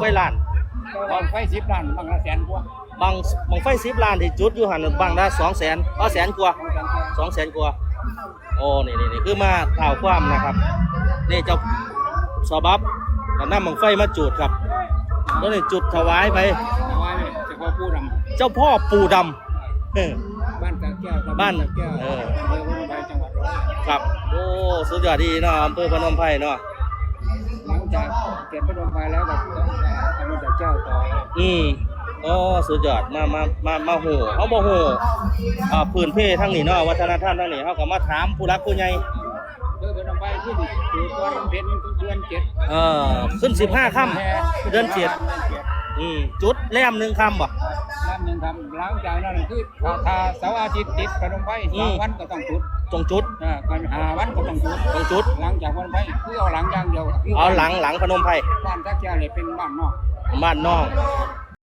ໄຟລ້ານ ບັ້ງໄຟສິບລ້ານ ບັ້ງລະແສນກວ່າ ບັ້ງ ບັ້ງໄຟສິບລ້ານທີ່ຈຸດຢູ່ຫັ້ນ ບັ້ງລະສອງແສນ ເອີ ແສນກວ່າ ສອງແສນກວ່າ ສອງແສນກວ່າ. ໂອ້ ນີ້ໆໆ ຄືມາທ້າວຄວາມນະຄັບ ນີ້ເຈົ້າສະບັບກໍນຳບັ້ງໄຟມາຈູດຄັບ ໂຕນີ້ຈຸດຖວາຍໃຜ? ຖວາຍເຈົ້າພໍ່ປູ່ດຳ ເຈົ້າພໍ່ປູ່ດຳ ເອີ ບ້ານຕາແກ້ວ ຕຳບົນ ບ້ານຕາແກ້ວ ເອີ ອຳເພີພະນົມໄພ ຈັງຫວັດຮ້ອຍເອັດ ຄັບ. ໂອ້ ສຸດຍອດດີເນາະ ອຳເພີພະນົມໄພເນາະ. ຫຼັງຈາກເຂດພະນົມໄພແລ້ວກໍ ຕຳບົນຕາແກ້ວຕໍ່ ອືມ ໂອ້ ສຸດຍອດ ມາ ມາ ມາ ມາຮູ້ ເຮົາບໍ່ຮູ້ ອ່າ ພື້ນເພທາງນີ້ເນາະ ວັດທະນະທຳທາງນີ້ ເຮົາກໍມາຖາມຜູ້ຫຼັກຜູ້ໃຫຍ່. ເດີນໄປຂຶ້ນ ເດືອນເຈັດ ເອີ ຂຶ້ນສິບຫ້າຄ່ຳ ເດືອນເຈັດ ອືມ ຈຸດແລມໜຶ່ງຄ່ຳບໍ່? ແລມໜຶ່ງຄ່ຳ ຫຼັງຈາກນັ້ນຄື ຖ້າ ຖ້າເສົາອາທິດຕິດພະນົມໄພ ອືມ ສາມວັນກໍຕ້ອງຈຸດ ຕ້ອງຈຸດ ເອີ ຄັນຫ້າວັນກໍຕ້ອງຈຸດ ຕ້ອງຈຸດ ຫຼັງຈາກພະນົມໄພ ຄືເອົາຫຼັງຢ່າງດຽວ ເອົາຫຼັງ ຫຼັງພະນົມໄພ. ບ້ານຕາແກ້ວນີ້ເປັນບ້ານນອກ ບ້ານນອກ